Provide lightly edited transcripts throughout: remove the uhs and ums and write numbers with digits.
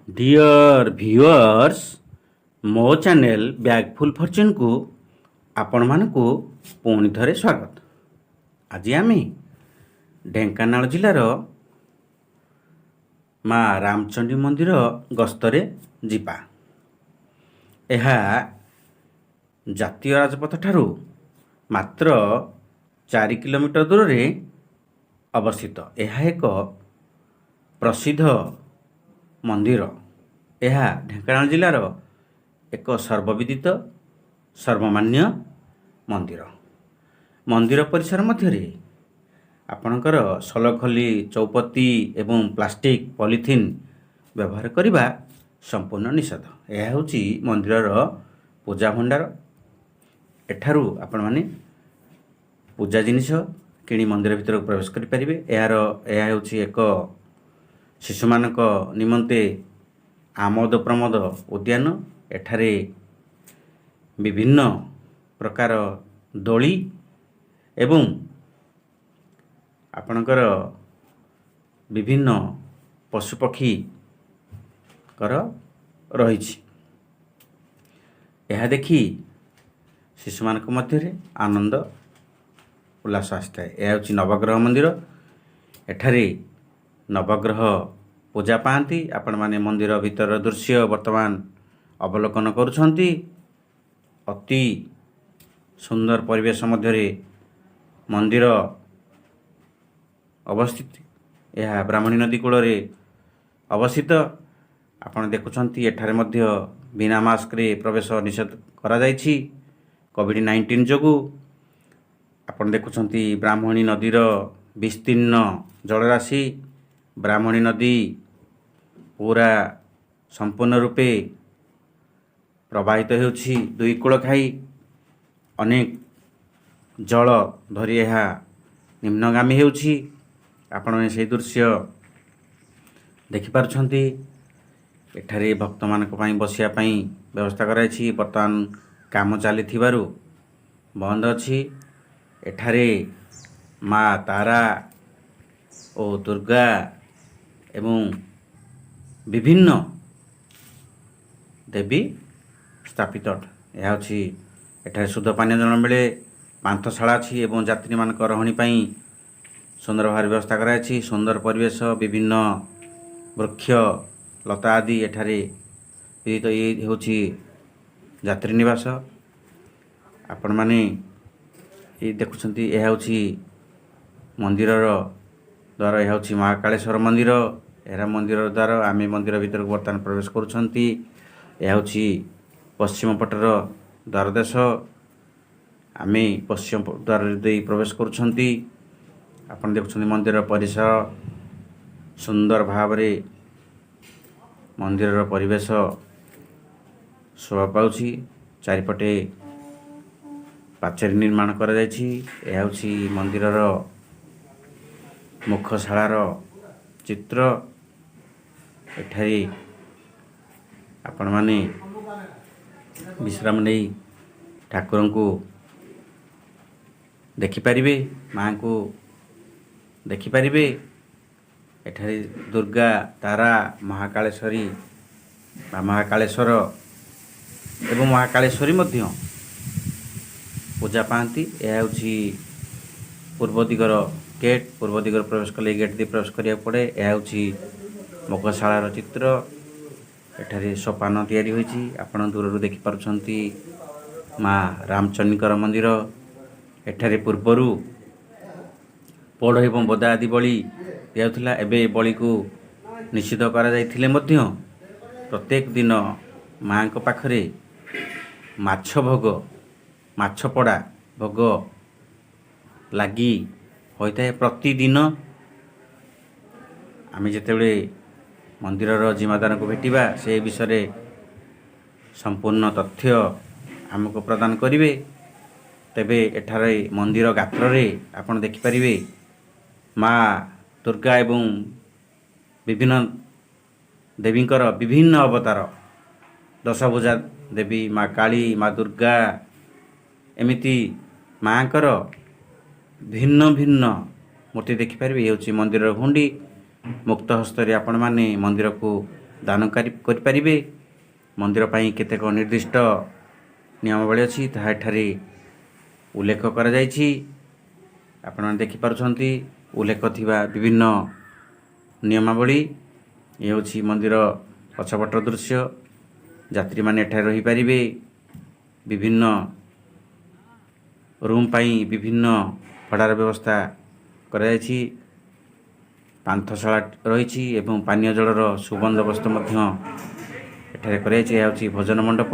Deer viewers, ମୋ channel bag ଫୁଲ୍ ଫର୍ଚୁନ୍କୁ ଆପଣମାନଙ୍କୁ ପୁଣି ଥରେ ସ୍ୱାଗତ। ଆଜି ଆମେ ଢେଙ୍କାନାଳ ଜିଲ୍ଲାର ମା ରାମଚଣ୍ଡୀ ମନ୍ଦିର ଗସ୍ତରେ ଯିବା। ଏହା ଜାତୀୟ ରାଜପଥ ଠାରୁ ମାତ୍ର 4 କିଲୋମିଟର ଦୂରରେ ଅବସ୍ଥିତ। ଏହା ଏକ ପ୍ରସିଦ୍ଧ ମନ୍ଦିର। ଏହା ଢେଙ୍କାନାଳ ଜିଲ୍ଲାର ଏକ ସର୍ବବିଦିତ, ସର୍ବମାନ୍ୟ ମନ୍ଦିର। ମନ୍ଦିର ପରିସର ମଧ୍ୟରେ ଆପଣଙ୍କର ସୋଲଖଲି, ଚଉପତି ଏବଂ ପ୍ଲାଷ୍ଟିକ୍ ପଲିଥିନ୍ ବ୍ୟବହାର କରିବା ସମ୍ପୂର୍ଣ୍ଣ ନିଷେଧ। ଏହା ହେଉଛି ମନ୍ଦିରର ପୂଜା ଭଣ୍ଡାର। ଏଠାରୁ ଆପଣମାନେ ପୂଜା ଜିନିଷ କିଣି ମନ୍ଦିର ଭିତରକୁ ପ୍ରବେଶ କରିପାରିବେ। ଏହା ହେଉଛି ଏକ ଶିଶୁମାନଙ୍କ ନିମନ୍ତେ ଆମୋଦ ପ୍ରମୋଦ ଉଦ୍ୟାନ। ଏଠାରେ ବିଭିନ୍ନ ପ୍ରକାର ଦୋଳି ଏବଂ ଆପଣଙ୍କର ବିଭିନ୍ନ ପଶୁପକ୍ଷୀଙ୍କର ରହିଛି। ଏହା ଦେଖି ଶିଶୁମାନଙ୍କ ମଧ୍ୟରେ ଆନନ୍ଦ ଉଲ୍ଲାସ ଆସିଥାଏ। ଏହା ହେଉଛି ନବଗ୍ରହ ମନ୍ଦିର। ଏଠାରେ ନବଗ୍ରହ ପୂଜା ପାଆନ୍ତି। ଆପଣମାନେ ମନ୍ଦିର ଭିତରର ଦୃଶ୍ୟ ବର୍ତ୍ତମାନ ଅବଲୋକନ କରୁଛନ୍ତି। ଅତି ସୁନ୍ଦର ପରିବେଶ ମଧ୍ୟରେ ମନ୍ଦିର ଅବସ୍ଥିତ। ଏହା ବ୍ରାହ୍ମଣୀ ନଦୀ କୂଳରେ ଅବସ୍ଥିତ। ଆପଣ ଦେଖୁଛନ୍ତି, ଏଠାରେ ମଧ୍ୟ ବିନା ମାସ୍କରେ ପ୍ରବେଶ ନିଷେଧ କରାଯାଇଛି କୋଭିଡ଼-19 ଯୋଗୁଁ। ଆପଣ ଦେଖୁଛନ୍ତି ବ୍ରାହ୍ମଣୀ ନଦୀର ବିସ୍ତୀର୍ଣ୍ଣ ଜଳରାଶି। ବ୍ରାହ୍ମଣୀ ନଦୀ ପୁରା ସମ୍ପୂର୍ଣ୍ଣ ରୂପେ ପ୍ରବାହିତ ହେଉଛି। ଦୁଇ କୂଳ ଖାଇ ଅନେକ ଜଳ ଧରି ଏହା ନିମ୍ନଗାମୀ ହେଉଛି। ଆପଣମାନେ ସେହି ଦୃଶ୍ୟ ଦେଖିପାରୁଛନ୍ତି। ଏଠାରେ ଭକ୍ତମାନଙ୍କ ପାଇଁ ବସିବା ପାଇଁ ବ୍ୟବସ୍ଥା କରାଯାଇଛି। ବର୍ତ୍ତମାନ କାମ ଚାଲିଥିବାରୁ ବନ୍ଦ ଅଛି। ଏଠାରେ ମା ତାରା ଓ ଦୁର୍ଗା ଏବଂ ବିଭିନ୍ନ ଦେବୀ ସ୍ଥାପିତ। ଏହା ଅଛି, ଏଠାରେ ଶୁଦ୍ଧ ପାନୀୟ ଜଳ ମିଳେ। ପାନ୍ଥଶାଳା ଅଛି ଏବଂ ଯାତ୍ରୀମାନଙ୍କ ରହଣି ପାଇଁ ସୁନ୍ଦର ଭାବରେ ବ୍ୟବସ୍ଥା କରାଯାଇଛି। ସୁନ୍ଦର ପରିବେଶ, ବିଭିନ୍ନ ବୃକ୍ଷ ଲତା ଆଦି ଏଠାରେ ବିଦିତ। ଇଏ ହେଉଛି ଯାତ୍ରୀ ନିବାସ। ଆପଣମାନେ ଏଇ ଦେଖୁଛନ୍ତି, ଏହା ହେଉଛି ମନ୍ଦିରର ଦ୍ୱାର। ଏହା ହେଉଛି ମହାକାଳେଶ୍ୱର ମନ୍ଦିର। ଏହା ମନ୍ଦିରର ଦ୍ୱାର। ଆମେ ମନ୍ଦିର ଭିତରକୁ ବର୍ତ୍ତମାନ ପ୍ରବେଶ କରୁଛନ୍ତି। ଏହା ହେଉଛି ପଶ୍ଚିମ ପଟର ଦ୍ୱାରଦେଶ। ଆମେ ପଶ୍ଚିମ ଦ୍ୱାରରେ ଦେଇ ପ୍ରବେଶ କରୁଛନ୍ତି। ଆପଣ ଦେଖୁଛନ୍ତି ମନ୍ଦିରର ପରିସର। ସୁନ୍ଦର ଭାବରେ ମନ୍ଦିରର ପରିବେଶ ଶୋଭା ପାଉଛି। ଚାରିପଟେ ପାଚେରୀ ନିର୍ମାଣ କରାଯାଇଛି। ଏହା ହେଉଛି ମନ୍ଦିରର ମୁଖଶାଳାର ଚିତ୍ର। ଏଠାରେ ଆପଣମାନେ ବିଶ୍ରାମ ନେଇ ଠାକୁରଙ୍କୁ ଦେଖିପାରିବେ, ମାଙ୍କୁ ଦେଖିପାରିବେ। ଏଠାରେ ଦୁର୍ଗା, ତାରା, ମହାକାଳେଶ୍ୱରୀ ବା ମହାକାଳେଶ୍ୱର ଏବଂ ମହାକାଳେଶ୍ୱରୀ ମଧ୍ୟ ପୂଜା ପାଆନ୍ତି। ଏହା ହେଉଛି ପୂର୍ବ ଦିଗର ଗେଟ୍। ପୂର୍ବ ଦିଗରେ ପ୍ରବେଶ କଲେ ଏଇ ଗେଟ୍ ଦେଇ ପ୍ରବେଶ କରିବାକୁ ପଡ଼େ। ଏହା ହେଉଛି ମୁଖଶାଳାର ଚିତ୍ର। ଏଠାରେ ସୋପାନ ତିଆରି ହୋଇଛି। ଆପଣ ଦୂରରୁ ଦେଖିପାରୁଛନ୍ତି ମା ରାମଚଣ୍ଡୀଙ୍କର ମନ୍ଦିର। ଏଠାରେ ପୂର୍ବରୁ ପୋଢ଼ ଏବଂ ବୋଦା ଆଦି ବଳି ଦିଆଯାଉଥିଲା। ଏବେ ବଳିକୁ ନିଷିଦ୍ଧ କରାଯାଇଥିଲେ ମଧ୍ୟ ପ୍ରତ୍ୟେକ ଦିନ ମାଙ୍କ ପାଖରେ ମାଛ ଭୋଗ, ମାଛ ପୋଡ଼ା ଭୋଗ ଲାଗି ହୋଇଥାଏ ପ୍ରତିଦିନ। ଆମେ ଯେତେବେଳେ ମନ୍ଦିରର ଜିମାଦାରଙ୍କୁ ଭେଟିବା, ସେ ବିଷୟରେ ସମ୍ପୂର୍ଣ୍ଣ ତଥ୍ୟ ଆମକୁ ପ୍ରଦାନ କରିବେ। ତେବେ ଏଠାରେ ମନ୍ଦିର ଗାତ୍ରରେ ଆପଣ ଦେଖିପାରିବେ, ମା ଦୁର୍ଗା ଏବଂ ବିଭିନ୍ନ ଦେବୀଙ୍କର ବିଭିନ୍ନ ଅବତାର, ଦଶଭୁଜା ଦେବୀ, ମା କାଳୀ, ମା ଦୁର୍ଗା, ଏମିତି ମାଙ୍କର ଭିନ୍ନ ଭିନ୍ନ ମୂର୍ତ୍ତି ଦେଖିପାରିବେ। ଇଏ ହେଉଛି ମନ୍ଦିରର ହୁଣ୍ଡି। ମୁକ୍ତ ହସ୍ତରେ ଆପଣମାନେ ମନ୍ଦିରକୁ ଦାନ କରିପାରିବେ। ମନ୍ଦିର ପାଇଁ କେତେକ ନିର୍ଦ୍ଦିଷ୍ଟ ନିୟମାବଳୀ ଅଛି, ତାହା ଏଠାରେ ଉଲ୍ଲେଖ କରାଯାଇଛି। ଆପଣମାନେ ଦେଖିପାରୁଛନ୍ତି ଉଲ୍ଲେଖ ଥିବା ବିଭିନ୍ନ ନିୟମାବଳୀ। ଏ ହେଉଛି ମନ୍ଦିର ପଛପଟର ଦୃଶ୍ୟ। ଯାତ୍ରୀମାନେ ଏଠାରେ ରହିପାରିବେ। ବିଭିନ୍ନ ରୁମ୍ ପାଇଁ ବିଭିନ୍ନ ଭଡ଼ାର ବ୍ୟବସ୍ଥା କରାଯାଇଛି। ପାନ୍ଥଶାଳା ରହିଛି ଏବଂ ପାନୀୟ ଜଳର ସୁବନ୍ଦୋବସ୍ତ ମଧ୍ୟ ଏଠାରେ କରାଯାଇଛି। ଏହା ହେଉଛି ଭୋଜନ ମଣ୍ଡପ।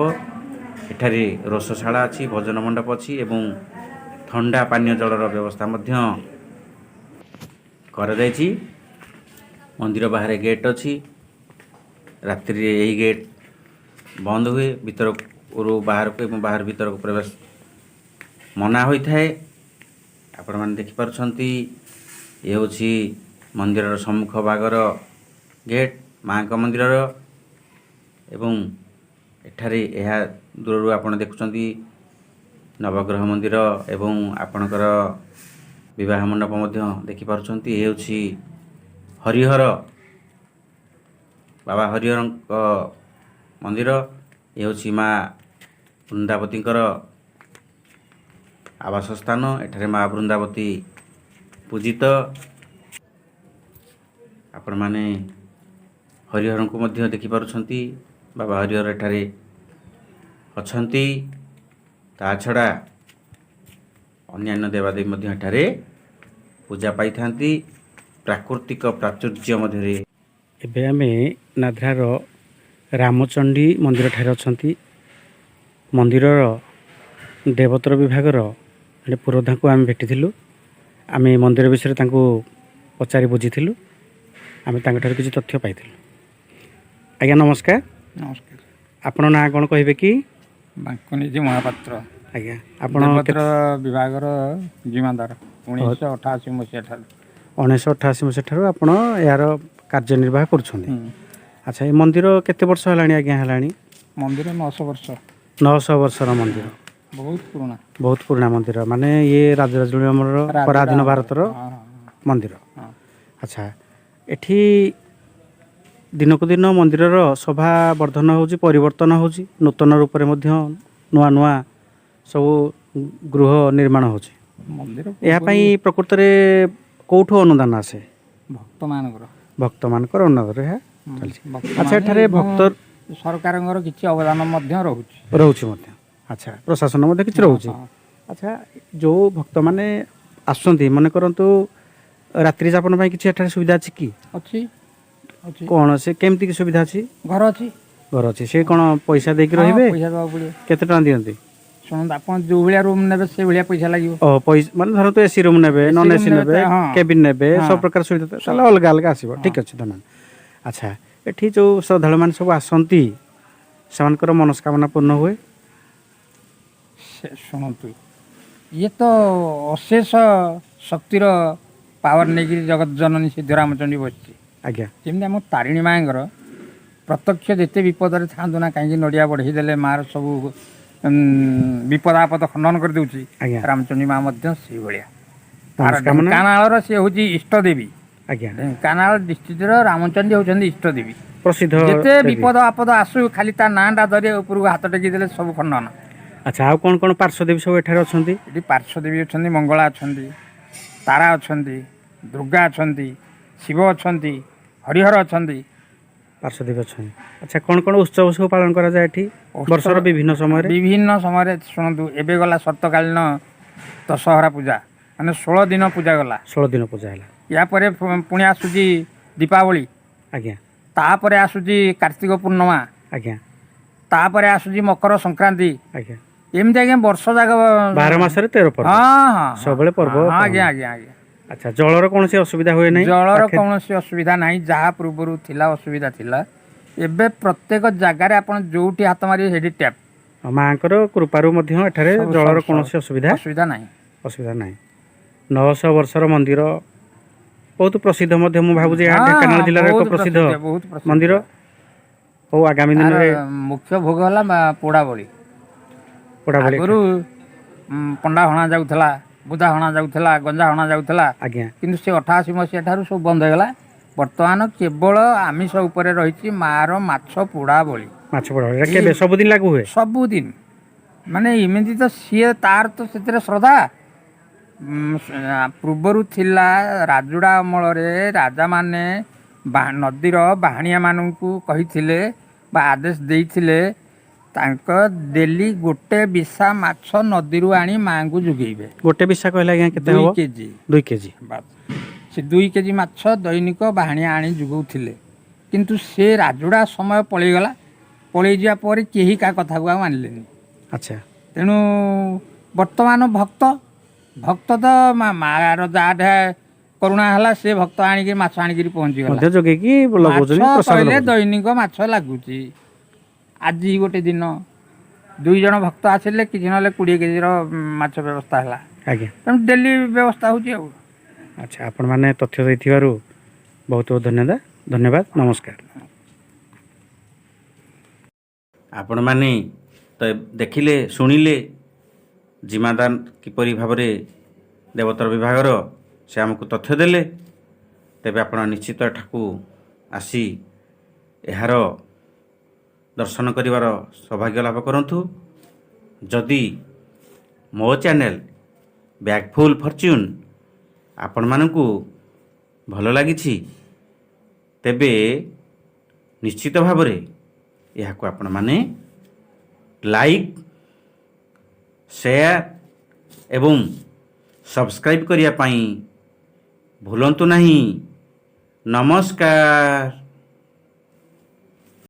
ଏଠାରେ ରୋଷଶାଳା ଅଛି, ଭୋଜନ ମଣ୍ଡପ ଅଛି ଏବଂ ଥଣ୍ଡା ପାନୀୟ ଜଳର ବ୍ୟବସ୍ଥା ମଧ୍ୟ କରାଯାଇଛି। ମନ୍ଦିର ବାହାରେ ଗେଟ୍ ଅଛି। ରାତ୍ରିରେ ଏହି ଗେଟ୍ ବନ୍ଦ ହୁଏ। ଭିତରରୁ ବାହାରକୁ ଏବଂ ବାହାର ଭିତରକୁ ପ୍ରବେଶ ମନା ହୋଇଥାଏ। ଆପଣମାନେ ଦେଖିପାରୁଛନ୍ତି, ଏ ହେଉଛି ମନ୍ଦିରର ସମ୍ମୁଖ ଭାଗର ଗେଟ୍ ମାଙ୍କ ମନ୍ଦିରର ଏବଂ ଏଠାରେ ଏହା ଦୂରରୁ ଆପଣ ଦେଖୁଛନ୍ତି ନବଗ୍ରହ ମନ୍ଦିର ଏବଂ ଆପଣଙ୍କର ବିବାହ ମଣ୍ଡପ ମଧ୍ୟ ଦେଖିପାରୁଛନ୍ତି। ଏ ହେଉଛି ହରିହର ବାବା ହରିହରଙ୍କ ମନ୍ଦିର। ଏ ହେଉଛି ମା ବୃନ୍ଦାବତୀଙ୍କର ଆବାସ ସ୍ଥାନ। ଏଠାରେ ମା ବୃନ୍ଦାବତୀ ପୂଜିତ। ଆପଣମାନେ ହରିହରଙ୍କୁ ମଧ୍ୟ ଦେଖିପାରୁଛନ୍ତି। ବାବା ହରିହର ଏଠାରେ ଅଛନ୍ତି। ତା ଛଡ଼ା ଅନ୍ୟାନ୍ୟ ଦେବାଦେବୀ ମଧ୍ୟ ଏଠାରେ ପୂଜା ପାଇଥାନ୍ତି ପ୍ରାକୃତିକ ପ୍ରାଚୁର୍ଯ୍ୟ ମଧ୍ୟରେ। ଏବେ ଆମେ ନାଧ୍ରାର ରାମଚଣ୍ଡୀ ମନ୍ଦିରଠାରେ ଅଛନ୍ତି। ମନ୍ଦିରର ଦେବୋତ୍ତର ବିଭାଗର ଜଣେ ପୁରୋଧାଙ୍କୁ ଆମେ ଭେଟିଥିଲୁ। ଆମେ ମନ୍ଦିର ବିଷୟରେ ତାଙ୍କୁ ପଚାରି ବୁଝିଥିଲୁ। ଆମେ ତାଙ୍କଠାରୁ କିଛି ତଥ୍ୟ ପାଇଥିଲୁ। ଆଜ୍ଞା, ନମସ୍କାର। ନମସ୍କାର। ଆପଣ ନାଁ କ'ଣ କହିବେ କି? ବାଙ୍କନିଧି ମହାପାତ୍ର। ଆଜ୍ଞା, ଆପଣ ଦେବୋତ୍ତର ବିଭାଗର ଜିମାଦାର 1988 ମସିହା ଠାରୁ। 1988 ମସିହା ଠାରୁ ଆପଣ ଏହାର କାର୍ଯ୍ୟନିର୍ବାହ କରୁଛନ୍ତି। ଆଚ୍ଛା, ଏ ମନ୍ଦିର କେତେ ବର୍ଷ ହେଲାଣି ଆଜ୍ଞା ହେଲାଣି? ମନ୍ଦିର 900 ବର୍ଷ। 900 ବର୍ଷର ମନ୍ଦିର। ବହୁତ ପୁରୁଣା। ବହୁତ ପୁରୁଣା ମନ୍ଦିର, ମାନେ ଇଏ ରାଜରାଜୁଡ଼ି ଆମର ପରାଧୀନ ଭାରତର ହଁ ହଁ ମନ୍ଦିର। ହଁ। ଆଚ୍ଛା, ଏଠି ଦିନକୁ ଦିନ ମନ୍ଦିରର ଶୋଭା ବର୍ଦ୍ଧନ ହେଉଛି, ପରିବର୍ତ୍ତନ ହେଉଛି। ନୂତନ ରୂପରେ ମଧ୍ୟ ନୂଆ ନୂଆ ସବୁ ଗୃହ ନିର୍ମାଣ ହେଉଛି। ମନ୍ଦିର ଏହା ପାଇଁ ପ୍ରକୃତରେ କେଉଁଠୁ ଅନୁଦାନ ଆସେ? ଭକ୍ତମାନଙ୍କର। ଭକ୍ତମାନଙ୍କର ଅନୁଦାନରେ ଏହା ଚାଲିଛି। ଭକ୍ତମାନେ ଆଚ୍ଛା, ଏଠାରେ ଏବଂ ଭକ୍ତ ସରକାରଙ୍କର କିଛି ଅବଦାନ ମଧ୍ୟ ରହୁଛି। ରହୁଛି ମଧ୍ୟ। ଆଚ୍ଛା, ପ୍ରଶାସନ ମଧ୍ୟ କିଛି ରହୁଛି। ହଁ। ଆଚ୍ଛା, ଯେଉଁ ଭକ୍ତମାନେ ଆସୁଛନ୍ତି, ମନେ କରନ୍ତୁ ରାତ୍ରି ଯାପନ ପାଇଁ କିଛି ଏଠାରେ ସୁବିଧା ଅଛି କି? ଅଛି, ଅଛି। କ'ଣ ସେ କେମିତି କି ସୁବିଧା ଅଛି? ଘର ଅଛି। ଘର ଅଛି। ସେ କ'ଣ ପଇସା ଦେଇକି ହଁ, ରହିବେ? ପଇସା ଦେବାକୁ ପଡ଼ିବ। କେତେ ଟଙ୍କା ଦିଅନ୍ତି? ଶୁଣନ୍ତୁ, ଆପଣ ଯୋଉ ଭଳିଆ ରୁମ୍ ନେବେ ସେ ଭଳିଆ ପଇସା ଲାଗିବ। ଓ ପଇସା ମାନେ ଧରନ୍ତୁ ଏସି ରୁମ୍ ନେବେ, AC non room AC ନେବେ ନେବେ, ହଁ। କେବିନ୍ ନେବେ, ହଁ। ସବୁ ପ୍ରକାର ସୁବିଧା ତାହେଲେ ଅଲଗା ଅଲଗା ଆସିବ। ଠିକ୍ ଅଛି, ଧନ୍ୟବାଦ। ଆଚ୍ଛା, ଏଠି ଯେଉଁ ଶ୍ରଦ୍ଧାଳୁମାନେ ସବୁ ଆସନ୍ତି, ସେମାନଙ୍କର ମନସ୍କାମନା ପୂର୍ଣ୍ଣ ହୁଏ? ସେ ଶୁଣନ୍ତୁ, ଇଏ ତ ଅଶେଷ ଶକ୍ତିର ପାୱାର ନେଇକିରି ଜଗତ ଜନନୀ ସିଦ୍ଧ ରାମଚଣ୍ଡୀ ବସିଛି। ଯେମିତି ଆମ ତାରିଣୀ ମାଆଙ୍କର ପ୍ରତ୍ୟକ୍ଷ, ଯେତେ ବିପଦରେ ଥାଆନ୍ତୁ ନା କାହିଁକି, ନଡ଼ିଆ ବଢ଼େଇ ଦେଲେ ମାଆର ସବୁ ବିପଦ ଆପଦ ଖଣ୍ଡନ କରିଦେଉଛି। ରାମଚଣ୍ଡୀ ମା ମଧ୍ୟ ସେଇଭଳିଆ ତାର ମନସ୍କାମନା ଢେଙ୍କାନାଳର ସେ ହେଉଛି ଇଷ୍ଟ ଦେବୀ। ଢେଙ୍କାନାଳ ଡିଷ୍ଟ୍ରିକ୍ଟର ରାମଚଣ୍ଡୀ ହେଉଛନ୍ତି ଇଷ୍ଟ ଦେବୀ। ପ୍ରସିଦ୍ଧ ଯେତେ ଦେବୀ। ବିପଦ ଆପଦ ଆସୁ, ଖାଲି ତା ନାଁଟା ଧରି ଉପରକୁ ହାତ ଟେକି ଦେଲେ ସବୁ ଖଣ୍ଡନ। ଆଚ୍ଛା, ଆଉ କ'ଣ କ'ଣ ପାର୍ଶ୍ୱଦେବୀ ସବୁ ଏଠାରେ ଅଛନ୍ତି? ଏଠି ପାର୍ଶ୍ୱଦେବୀ ଅଛନ୍ତି, ମଙ୍ଗଳା ଅଛନ୍ତି, ତାରା ଅଛନ୍ତି, ଦୁର୍ଗା ଅଛନ୍ତି, ଶିବ ଅଛନ୍ତି, ହରିହର ଅଛନ୍ତି। ପାର୍ଶ୍ୱଦେବୀ ଅଛନ୍ତି। ଆଚ୍ଛା, କ'ଣ କ'ଣ ଉତ୍ସବ ସବୁ ପାଳନ କରାଯାଏ ଏଠି ବର୍ଷର ବିଭିନ୍ନ ସମୟରେ? ବିଭିନ୍ନ ସମୟରେ, ଶୁଣନ୍ତୁ, ଏବେ ଗଲା ଶରତକାଳୀନ ଦଶହରା ପୂଜା, ମାନେ 16 ଦିନ ପୂଜା ଗଲା। 16 ଦିନ ପୂଜା ହେଲା। ୟା ପରେ ପୁଣି ଆସୁଛି ଦୀପାବଳି। ତାପରେ ଆସୁଛି କାର୍ତ୍ତିକ ପୂର୍ଣ୍ଣିମା। ତାପରେ ଆସୁଛି ମକର ସଂକ୍ରାନ୍ତି। ଏମିତି ଆଜ୍ଞା ବର୍ଷ ଯାକ। 12 ମାସରେ 13 ପର୍ବ। ହଁ ହଁ ସବୁବେଳେ ପର୍ବ ହଁ ପାଳନ। ଆଜ୍ଞା ଆଜ୍ଞା ଆଜ୍ଞା ଆଚ୍ଛା, ଜଳର କୌଣସି ଅସୁବିଧା ହୁଏ ନାହିଁ? ଜଳର କୌଣସି ଅସୁବିଧା ନାହିଁ। ଯାହା ପୂର୍ବରୁ ଥିଲା ଅସୁବିଧା ଥିଲା, ଏବେ ପ୍ରତ୍ୟେକ ଜାଗାରେ ଆପଣ ଯୋଉଠି ହାତ ମାରିବେ ସେଠି ଟ୍ୟାପ୍। ମାଙ୍କର କୃପାରୁ ମଧ୍ୟ ଏଠାରେ ଜଳର କୌଣସି ଅସୁବିଧା ଅସୁବିଧା ନାହିଁ। ଅସୁବିଧା ନାହିଁ। 900 ବର୍ଷର ମନ୍ଦିର ବହୁତ ପ୍ରସିଦ୍ଧ ମଧ୍ୟ। ମୁଁ ଭାବୁଛି ଏହା ଢେଙ୍କାନାଳ ଜିଲ୍ଲାର ଏକ ବହୁତ ପ୍ରସିଦ୍ଧ ବହୁତ ପ୍ରସିଦ୍ଧ ମନ୍ଦିର। ହଉ, ଆଗାମୀ ତାର ଦିନରେ ମୁଖ୍ୟ ଭୋଗ ହେଲା ପୋଡ଼ାବଳି। ପୋଡ଼ାବଳି। ଆଗରୁ ପଣ୍ଡା ହଣା ଯାଉଥିଲା, ବୁଦା ହଣା ଯାଉଥିଲା, ଗଞ୍ଜା ହଣା ଯାଉଥିଲା। କିନ୍ତୁ ସେ 88 ମସିହା ଠାରୁ ସବୁ ବନ୍ଦ ହେଇଗଲା। ବର୍ତ୍ତମାନ କେବଳ ଆମିଷ ଉପରେ ରହିଛି ମାଆର ମାଛ ପୋଡ଼ା ବଳି। ମାଛ ପୋଡ଼ା ଏଇଟା କେବେ ସବୁଦିନ ଲାଗୁ ହୁଏ? ସବୁଦିନ। ମାନେ ଏମିତି ତ ସିଏ ତାର ତ ସେଥିରେ ଶ୍ରଦ୍ଧା। ପୂର୍ବରୁ ଥିଲା ରାଜୁଡ଼ା ଅମଳରେ ରାଜାମାନେ ନଦୀର ବାହାଣିଆମାନଙ୍କୁ କହିଥିଲେ ବା ଆଦେଶ ଦେଇଥିଲେ, ତାଙ୍କ ଡେଲି ଗୋଟେ ବିଶା ମାଛ ନଦୀରୁ ଆଣି ମାଆଙ୍କୁ ଯୋଗେଇବେ। ଗୋଟେ ବିଶା କହିଲେ ଆଜ୍ଞା କେତେ 2 ହେବ? କେଜି। 2 କେଜି। ବାସ୍, ସେ 2 କେଜି ମାଛ ଦୈନିକ ବାହାଣିଆ ଆଣି ଯୋଗାଉଥିଲେ। କିନ୍ତୁ ସେ ରାଜୁଡ଼ା ସମୟ ପଳେଇଗଲା। ପଳେଇ ଯିବା ପରେ କେହି କାହା କଥାକୁ ଆଉ ମାନିଲେନି। ତେଣୁ ବର୍ତ୍ତମାନ ଭକ୍ତ ଭକ୍ତ ତ ମାଆର ଯାହା କରୁଣା ହେଲା, ସେ ଭକ୍ତ ଆଣିକି ମାଛ ଆଣିକିରି ପହଞ୍ଚିଗଲା। ମଧ୍ୟ ଯୋଗେଇକି ଲଗାଉଛନ୍ତି। ମାଛ ପ୍ରସାଦ କହିଲେ ଲଗାଉଛନ୍ତି। ଦୈନିକ ମାଛ ଲାଗୁଛି। ଆଜି ଗୋଟେ ଦିନ ଦୁଇ ଜଣ ଭକ୍ତ ଆସିଲେ, କିଛି ନହେଲେ 20 କେଜିର ମାଛ ବ୍ୟବସ୍ଥା ହେଲା। ତେଣୁ ଡେଲି ବ୍ୟବସ୍ଥା ହେଉଛି ଆଉ। ଆଚ୍ଛା, ଆପଣମାନେ ତଥ୍ୟ ଦେଇଥିବାରୁ ବହୁତ ବହୁତ ଧନ୍ୟବାଦ, ଧନ୍ୟବାଦ, ନମସ୍କାର। ଆପଣମାନେ ତ ଦେଖିଲେ, ଶୁଣିଲେ ଜିମାଦାର କିପରି ଭାବରେ ଦେବୋତ୍ତର ବିଭାଗର ସେ ଆମକୁ ତଥ୍ୟ ଦେଲେ। ତେବେ ଆପଣ ନିଶ୍ଚିତ ଏଠାକୁ ଆସି ଏହାର ଦର୍ଶନ କରିବାର ସୌଭାଗ୍ୟ ଲାଭ କରନ୍ତୁ। ଯଦି ମୋ ଚ୍ୟାନେଲ୍ ବ୍ୟାଗଫୁଲ୍ ଫର୍ଚ୍ୟୁନ୍ ଆପଣମାନଙ୍କୁ ଭଲ ଲାଗିଛି, ତେବେ ନିଶ୍ଚିତ ଭାବରେ ଏହାକୁ ଆପଣମାନେ ଲାଇକ୍, ସେୟାର ଏବଂ ସବସ୍କ୍ରାଇବ୍ କରିବା ପାଇଁ ଭୁଲନ୍ତୁ ନାହିଁ। ନମସ୍କାର।